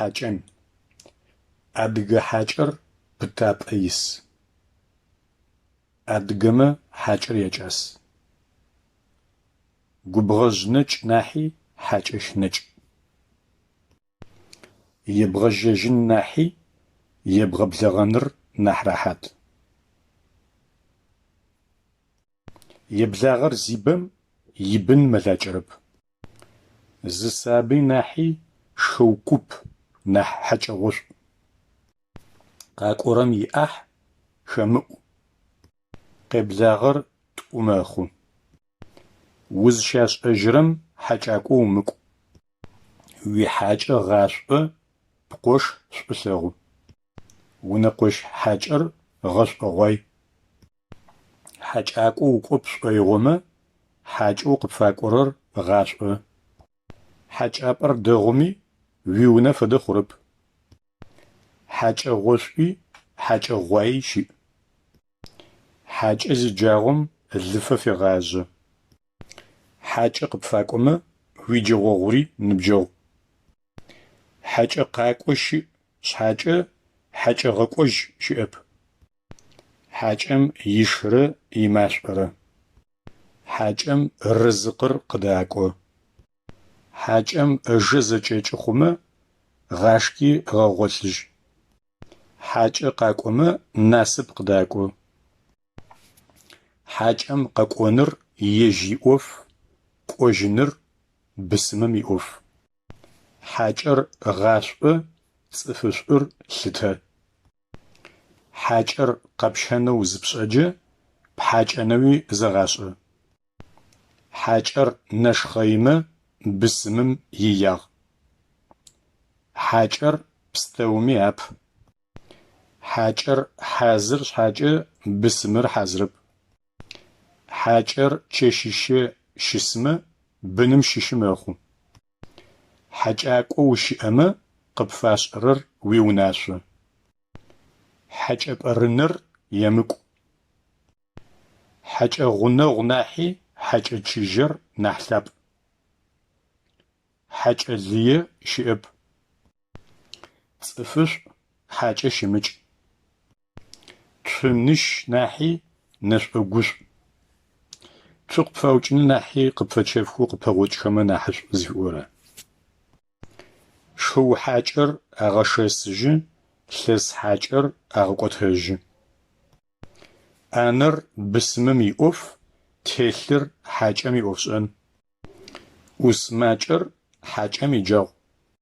Хьакӏэн. Адыгэ хьакӏэр пытапӏэ ис. Адыгэмэ хьакӏэр якӏас. Губгъэжъ нэкӏ нахьи хьакӏэщ нэкӏ. Ебгъэжьэжьын нахьи ебгъэблэгъэныр нахь рэхьат. Еблагъэр зибэм ибын мэлакӏэрэп. Зы сабый нахьи шыу куп нахь хьэкӏэгъошӏу. Къакӏорэм иӏахь хэмыӏу. Къеблагъэр тӏу мэхъу. Узщашӏэжьырэм хьэкӏакӏо умыкӏу. Уихьакӏэ гъашӏо, пкъош шӏу лъэгъу. Унэкъощ хьакӏэр гъэшӏогъуай. Хьэкӏакӏо укӏо пшӏоигъомэ, хьакӏэу къыпфакӏорэр гъашӏо. Хьэкӏапӏэр дэгъуми, уиунэ фэдэ хъурэп. Хьэкӏэ гъошӏуи хьэкӏэ гъуаи щыӏ. Хьакӏэ зиджагъом лыфэ фегъажъэ. Хьакӏэ къыпфакӏомэ, уиджэгъогъури ныбджэгъу. Хьэкӏэ къакӏо щыӏ шъхьакӏэ, хьэкӏэ гъэкӏожь щыӏэп. Хьакӏэм ишырэ имашӏорэ. Хьакӏэм рызыкъыр къыдакӏо. Хьакӏэм ыжэ зэкӏэкӏы хъумэ, гъашхи гъэгъолъыжь. Хьакӏэ къакӏомэ насып къыдакӏо. Хьакӏэм къэкӏоныр ежь иӏоф, кӏожьыныр бысымым иӏоф. Хьакӏэр гъашӏо, цӏыфышӏур лъытэ. Хьакӏэр къэпщэнэу зыпшӏэджэ, пхьакӏэнэуи зэгъашӏэ. Хьакӏэр нэшхъэимэ, бысымым иягъ. Хьакӏэр пстэуми ап. Хьакӏэр хьазыр шъхьакӏэ, бысымыр хьазырэп. Хьакӏэр чэщищэ щысмэ, быным щыщы мэхъу. Хьэкӏакӏо ущыӏэмэ, къыпфашӏэрэр уиунашъо. Хьэкӏэпӏэрыныр емыкӏу. Хьэкӏэ гъунэгъу нахьи хьэкӏэ чыжьэр нахь лъапӏ. Хьэкӏэ лые щыӏэп. Цӏыфышӏу хьакӏэ щымыкӏ. Цуныщ нахьи нэшӏо-гушӏу. Цу къыпфаукӏыны нахьи къыпфэчэфхэу къыппэгъокӏхэмэ нахьышӏу зыфиӏорэ. Шыу хьакӏэр агъэшэсыжьы, лъэс хьакӏэр агъэкӏотэжьы. Ӏанэр бысымым иӏоф, телъыр хьакӏэм иӏофшӏэн. Ӏус макӏэр хьакӏэм иджэгъу.